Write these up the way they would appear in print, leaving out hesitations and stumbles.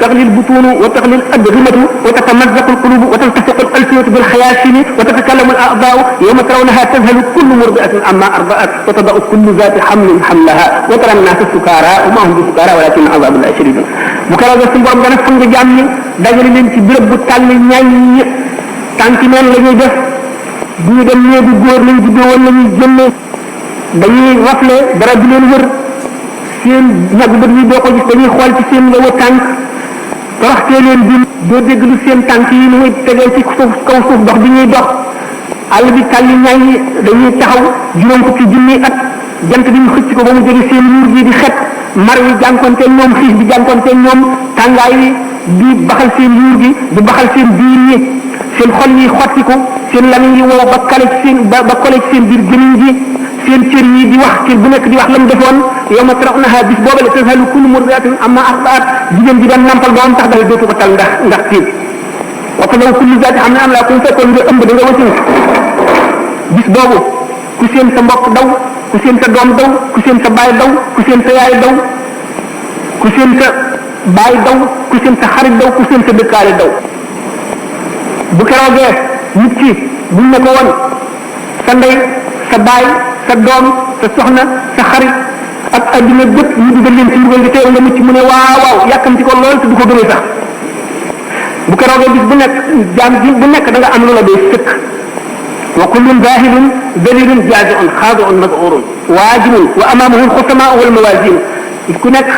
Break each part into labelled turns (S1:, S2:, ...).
S1: تغلي البطون وتغلي الأدغمة وتتمزق القلوب وتلتصق الألسنة بالخياشيم وتتكلم الأعضاء يوم ترونها تذهل كل مرضعة عما أرضعت وتضع كل ذات حمل حملها وترى الناس سكارى وما هم بسكارى ولكن عذاب الله شديد بكرة sun borom dana fang jaam ñi dajale leen ci béréb bu tàll ñaay tànki neen la ñuy def bu ñu dem néegu góor lañ juddoo woon la ñuy génne dañuy rafle dara di leen wër seen ñag bët yi doo ko gis dañuy xool ci seen lawa tànk toroxtee leen bi doo dégg lu seen tànk yi nu muy tegee ci suuf kaw suuf dox bi ñuy dox àll bi tàlli ñaay dañuy taxaw juróom fukki junni at jant bi ñu xëcc ko ba mu jóge seen yuur gi di xet mar yi jànkonteeg ñoom xiif bi jànkonteeg ñoom tàngaay yi di baxal seen yuur gi di baxal seen biir yi seen xol yi xottiku seen lamiñ yi woo ba kale ci seen ba kole ci seen biir gémmiñ gi seen cër yi di wax cër bu nekk di wax la mu defoon yow ma tarawnaha bis booba la tazhalu kullu murdi'atin amma arda'at jigéen ji doon nampal doom tax dal dootu ko tal ndax tiit wa tadaw kullu zaati hamlin hamlaha ku fekkoon nga ëmb da nga wasin bis boobu ku seen sa mbokk daw ku seen sa doom daw ku seen sa baay daw ku seen sa yaay daw ku seen sa baay daw ku seen sa xarit daw ku seen sa dëkkaale daw bu keroogee nit ki buñ ne ko woon sa ndey sa baay sa doom sa soxna sa xarit ak adduna bépp ñu dugal leen ci mbugal gi teew nga mucc mu ne waaw yàkkamti ko lool te du ko gëmee sax bu keroogee bis bu nekk jaam ji bu nekk da nga am lu la doy sëkk wa kullun zahidun dalilun jazi'un khadi'un mad'urun wajibun wa amamuhu al-khusama wal mawazin ku nekk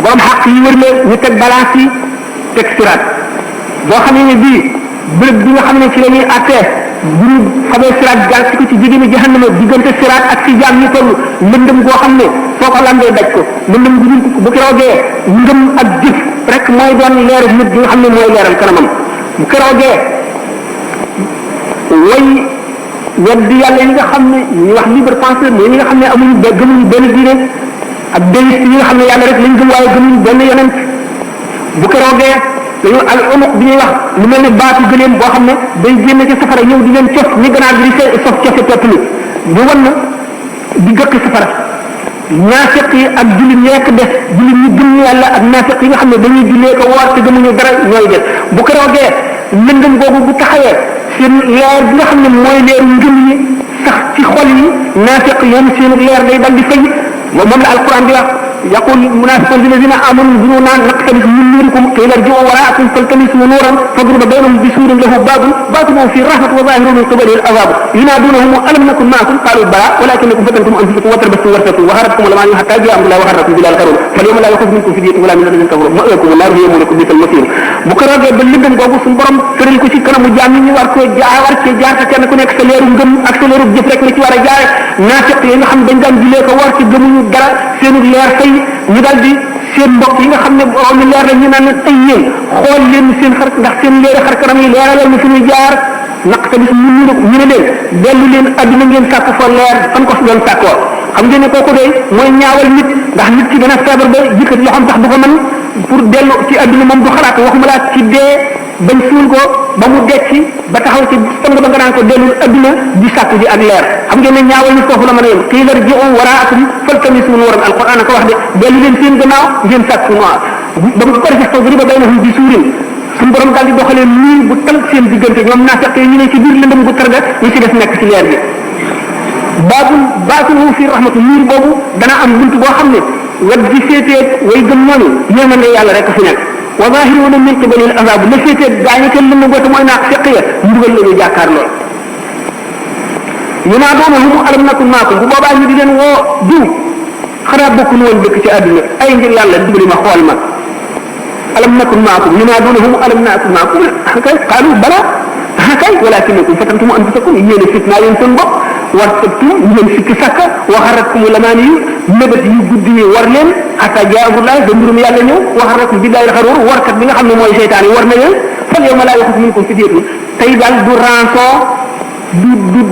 S1: borom xaq yi wër la ñu teg balance yi teg siraat boo xam ne bii bërëb bi nga xam ne ci la ñuy attee bu ñu xamee siraat jaar ci ko ci jigéenu jahannama diggante siraat ak ci jaam ñi toll lëndëm goo xam ne soo ko lambee daj ko lëndëm bu dul bu keroogee ngëm ak jëf rek mooy doon leeru nit bi nga xam ne mooy leeral kanamam bu keroogee way weddi yàlla yi nga xam ne ñuy wax libre penseur mooy ñi nga xam ne amuñu gëmuñu benn diine ak déiste yi nga xam ne yàlla rek lañ gëm waaye gëmuñu benn yonent bu keroogee dañu al unuq bi ñuy wax lu mel ne baatu gëleem boo xam ne day génn ci safara ñëw di leen cof ni ganaar bi di sof cofe pepp li ñu wan na di gëkk safara naafiq yi ak jullit ñi rekk def jullit ñi gëm yàlla ak naafiq yi nga xam ne dañuy jullee ko woor te gëmuñu dara ñooy def bu keroogee lëndëm googu bu taxawee seen leer bi nga xam ne mooy leeru ngëm yi sax ci xol yi naafiq yoon seen leer day dal di fay moom la alquran di wax يقول المنافقون الذين امنوا انظرونا نقتبس من نوركم قيل ارجعوا وراءكم فالتمسوا نورا فاضرب بينهم بسور له باب باطنه في الرحمه وظاهره من قبله العذاب ينادونهم الم نكن معكم قالوا بلى ولكنكم فتنتم انفسكم وتربصتم وارتبتم وهربتم الاماني حتى جاء امر الله وغركم بالله الغرور فاليوم لا يؤخذ منكم فدية ولا من الذين كفروا مأواكم النار هي مولاكم بئس المصير bu ko roogee ba lëndëm googu suñu borom tëral ko ci kanamu jaam ñi ñu war cee jaar te kenn ku nekk sa leeru ngëm ak sa leeru jëf rek la ci war a jaare naafiq yi nga xam dañ daan julee ko war ci gëmuñu dara seenu leer fay ñu dal di seen mbokk yi nga xam ne borom leer la ñu naan ay yéen xool leen seen xar ndax seen leer xar kanam yi leeralal ñu fi ñuy jaar naqtabis ñu ne leen dellu leen adduna ngeen sàkk fa leer fan ko doon sàkkoo xam ngeen ne kooku day mooy ñaawal nit ndax nit ki dana feebar ba yëkkati loxoom sax du ko mën pour dellu ci adduna moom du xalaat waxuma laa ci dee bañ suul ko ba mu dekki ba taxaw ci sang ba nga naan ko dellul adduna di sàkk ji ak leer xam ngeen ne ñaawal nit foofu la mën a yem qiila irji'u waraakum faltamisu nuuran alquran ko wax de dellu leen seen gannaaw ngeen sàkk noir ba mu ko defee fadriba baynahum bi suurin suñu borom daal di doxalee nii bu tal seen diggante ñoom naafeq yi ñu ne ci biir lëndëm bu targa ñu ci def nekk ci leer bi baatuhu fi rahmatu niir boobu dana am bunt boo xam ne wet gi féetee way gëm noonu yéemande yàlla rek fi nekk wa zahiruna min qibali al azab la féetee gaañu kenn lëndëm boobu mooy naafeq ya mbugal la ñu jàkkaar lool yunaadoonahum alam nakun maakum bu boobaa ñu di leen woo diw xanaa bokkul woon dëkk ci àdduna ay ngir yàlla dimbali ma xool ma alam nakun maakum yunaadoonahum alam nakun maakum kay qaalu bala kay walakinakum fatantum anfusakum yéen a fitnaa leen seen bopp war sabtum ngeen sikki sàkka waxaratkum lamaani yu mébét yu guddi yi war leen xataa jaa amrullaah ba mbirum yàlla ñëw waxarakum billaahi alxaruur warkat bi nga xam ne mooy seytaan yi war na leen fal yawma laa yaxufu minkum fidyatun tey daal du rançon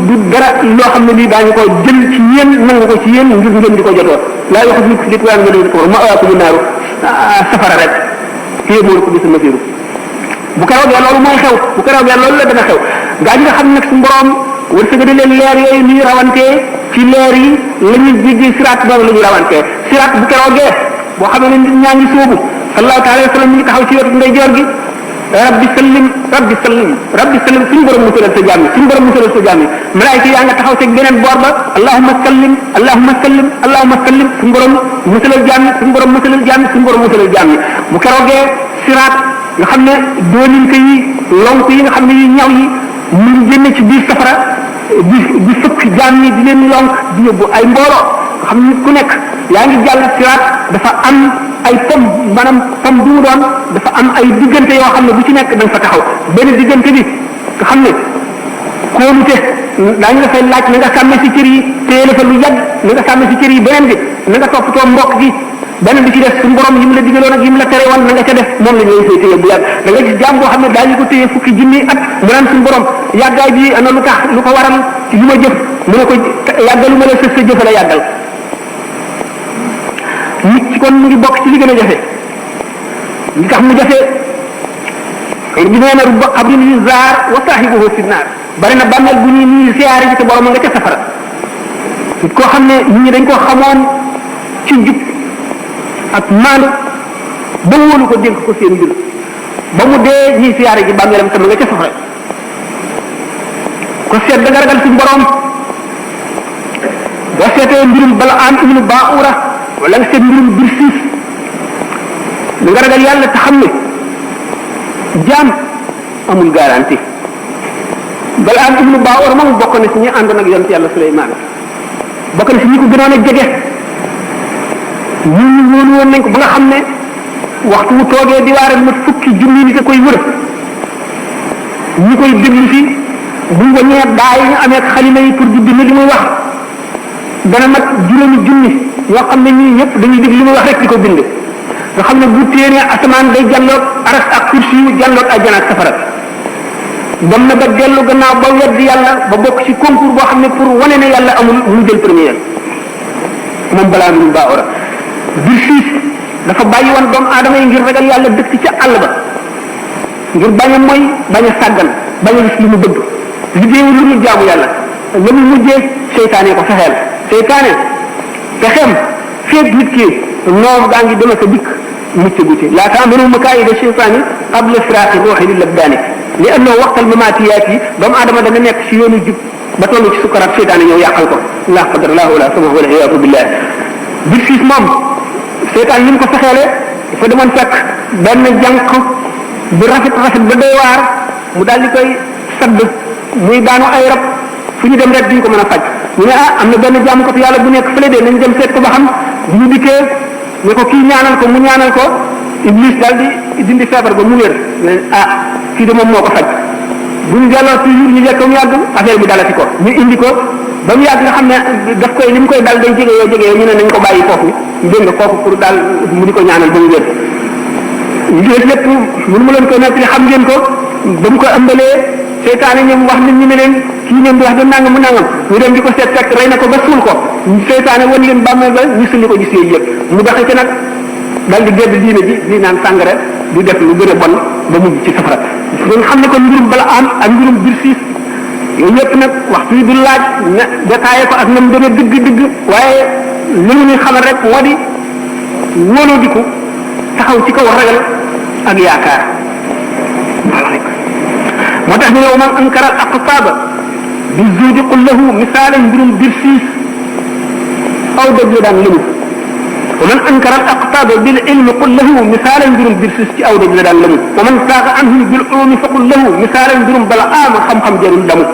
S1: du dara loo xam ne lii daañu ko jël ci yéen nangu ko ci yéen ngir ngeen di ko jotoo laa yaxufu minkum fidyatun wa ngeen di ko ma'waakum naaru safara rek fii moo ko bisul masiiru bu keroogee loolu mooy xew bu keroogee loolu la dana xew gaa ñi nga xam ne nag suñu borom wërsëg di leen leer yooyu ñuy rawantee ci leer yi la ñuy jéggi siraat boobu la ñuy rawantee siraat bu keroogee boo xam ne nit ñaa ngi sóobu sallallahu alayhi wa sallam mi ngi taxaw ci wetu ndeyjoor gi rabbi sallim rabbi sallim rabbi sallim suñu borom musalal sa jaam yi suñu borom musalal sa jaam yi malaayika yaa nga taxaw ci beneen boor ba allahumma sallim allahumma sallim allahumma sallim suñu borom musalal jaam yi suñu borom musalal jaam yi suñu borom musalal jaam yi bu keroogee siraat nga xam ne dooninke yi lonk yi nga xam ne yi ñaw yi mu ngi génne ci biir safara di fëkk jaam yi di leen lonk di yóbbu ay mbooloo nga xam ne nit ku nekk yaa ngi jàll siraat dafa am ay pom maanaam pom bi mu doon dafa am ay diggante yoo xam ne bu ci nekk da nga fa taxaw benn diggante bi nga xam ne kóolute daañu la fay laaj na nga sàmme si cër yi téye la fa lu yàgg na nga sàmme si cër yi beneen bi na nga toppatoo mbokk gi beneen bi ci def suñu borom yi mu la digaloon ak yi mu la tere woon na nga ca def moom lañ lay fay téye bu yàgg da nga gis jaam boo xam ne daañu ko téye fukki junni at mu naan suñu borom yàggaay bi ana lu tax lu ko waral ci li ma jëf mu ne ko yàggalu ma la sa jëf la yàggal nit ci kon mu ngi bokk ci li gën a jafe li tax mu jafe bi nee na rubba xabrin yuzaar wa saahibuhu fi naar bari na bàmmeel bu ñuy nii siyaare ji te borom nga ca safara nit koo xam ne nit ñi dañ koo xamoon ci jub ak maandu ba wóolu ko dénk ko seen mbir ba mu dee ñuy siyaare ji bàmmeelam tam nga ca safara ko seet da nga ragal suñu borom boo seetee mbirum bala am ibnu baura wala nga seet mbirum bir siis da nga ragal yàlla te xam ne jaam amul garantie bala am ibnu baura moom bokk na si ñi àndoon ak yonent yàlla Suleymaan bokk na si ñi ko gënoon a jege ñu wóolu woon nañ ko ba nga xam ne waxtu wu toogee di waare mat fukki junni nit a koy wër ñi koy déglu si bu wañee daa yi ñu amee xalima yi pour di bind li muy wax dana mat juróomi junni ñoo xam ne ñii ñëpp dañuy dégg li muy wax rek di ko bind nga xam ne bu téenee asamaan day jàlloog aras ak kursi yu jàlloog àjjana ak safara dem na ba dellu gannaaw ba weddi yàlla ba bokk ci concours boo xam ne pour wane ne yàlla amul mu jël première moom balaa mu baa ora bir siis dafa bàyyi woon doomu aadama yi ngir ragal yàlla dëkk ca àll ba ngir bañ a mooy bañ a sàggan bañ a gis li mu bëgg liggéeyu lu mu jaamu yàlla la mu mujjee seytaane ko fexeel seytaane pexeem feeg nit ki noom gaa ngi dema sa dikk mucc gu ci laa taamanu makaayida seytaani qabla firaaqi ruuxi li labdaani li annoo waxtal mamaatiyaat yi doomu aadama dana nekk si yoonu jub ba toll ci sukkaraat seytaane ñëw yàqal ko la qadar laa wala sama wala iyaatu billah bir siis moom seytaan ni mu ko fexeele dafa demoon fekk benn jànq bu rafet ba doy waar mu daal di koy sadd muy daanu ay rab fu ñu dem rek duñ ko mën a faj ñu ne am na benn jaamu ko fi yàlla bu nekk fële de nañ dem seet ko ba xam bu ñu dikkee ne ko kii ñaanal ko mu ñaanal ko iblis daal di dindi feebar ba mu wér kii de moom moo ko faj bu ñu delloo toujours ñu lekk mu yàgg affaire bi dalati ko ñu indi ko ba mu yàgg nga xam ne daf koy li mu koy dal day jege yoo ñu ne nañ ko bàyyi foofu dégg nga kooku pour daal mu di ko ñaanal ba mu wér ñu lépp mënu ma leen koy nekk xam ngeen ko ba mu ko ëmbalee seytaane ñoom wax nit ñi ne leen kii ngeen di wax de nangam mu nangam ñu dem di ko seet fekk rey na ko ba suul ko seytaane wan leen bàmmeel ba ñu sulli ko gis yooyu yëpp mu doxe ci nag dal di gedd diine ji di naan sàngara di def lu gën a bon ba mujj ci safara ngeen xam ne ko mbirum bala am ak mbirum bir siis yooyu yëpp nag waxtu yi du laaj na détaillé ko ak nam gën a dëgg waaye li mu ñuy xamal rek moo di wóoloo diku taxaw ci kaw ragal ak yaakaar moo tax ñu ne man ankara al aqtaaba bi zuudi qul lahu misaalan mbirum bir siis aw dëgg la daan lëmu wa man ankara al aqtaaba bil ilmi qul lahu misaalan mbirum bir siis ci aw dëgg la daan lëmu wa man saaqa anhu bil ulumi fa qul lahu misaalan mbirum bala aama xam-xam jarul damu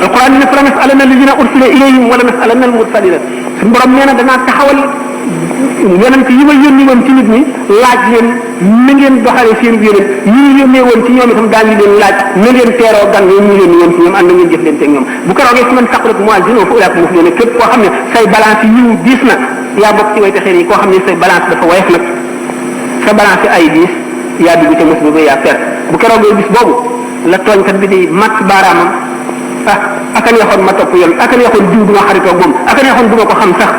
S1: alquran ne fa la nasalanna alladina ursila ilayhim wala nasalanna almursalina suñu borom nee na danaa taxawal yonent yi ma yónni woon ci nit ñi laaj leen na ngeen doxale seen yonent yi ñu yónnee woon ci ñoom itam daal di leen laaj na ngeen teeroo gan yi ñu yónni woon ci ñoom ànd na ngeen jëflante ak ñoom bu ko roogee ci man saqalat muwaazinahu fa ulaa'ika muflihuun képp koo xam ne say balance yi yiw diis na yaa bokk ci way texee yi koo xam ne say balance dafa woyof nag sa balance ay diis yaa dugg ca musiba ba yaa perte bu ko roogee bis boobu la tooñkat bi di matt baaraamam aka neexoon ma topp yoon aka neexoon diw duma xaritoo moom aka neexoon duma ko xam sax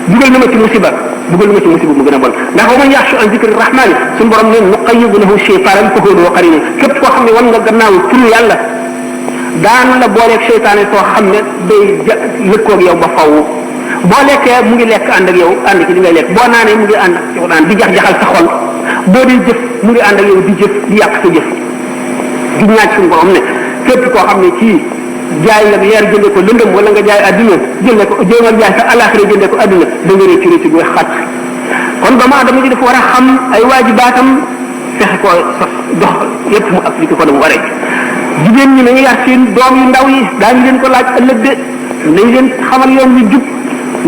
S1: dugal na ma ci musiba mu gën a bon ndax wa man yaxshu an zikri rahmani suñu borom ne nuqayyid lahu shaytanan fa huwa lahu qarin képp koo xam ne wan nga gannaaw turu yàlla daan la booleeg seytaane soo xam ne day lëkkoog yow ba faw boo lekkee mu ngi lekk ànd ak yow ànd ci li ngay lekk boo naanee mu ngi ànd ak ci naan di jax-jaxal sa xol boo dee jëf mu ngi ànd ak yow di jëf di yàq sa jëf di ñaaj suñu borom ne képp koo xam ne kii jaay nga leer jëndee ko lëndëm wala nga jaay adduna jëndee ko jéemal jaay sa alaxira jëndee ko adduna da nga réccu réccu bu xat kon doomu aadama ji dafa war a xam ay waajibaatam fexe ko sos dox yépp mu appliqué ko dama waree jigéen ñi nañu yar seen doom yu ndaw yi daañu leen ko laaj ëllëg de nañ leen xamal yoon yu jub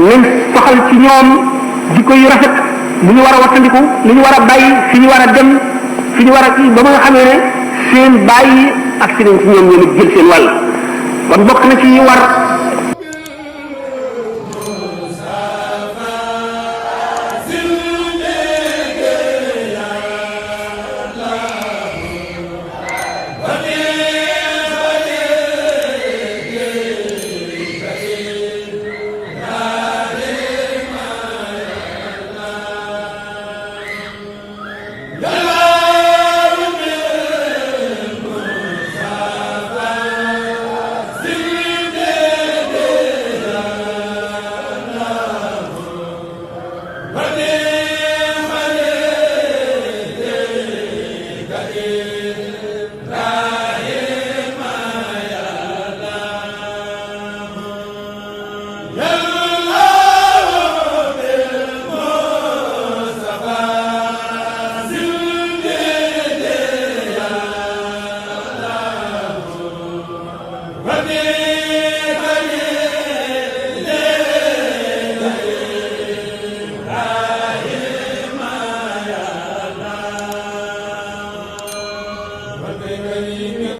S1: nañ soxal ci ñoom jikko yu rafet lu ñu war a wattandiku lu ñu war a bàyyi fi ñu war a dem fi ñu war a kii ba ma nga xamee ne seen bàyyi ak si nañ ci ñoom ñoom it jël seen wàll kon bokk na ci yi war
S2: Amen.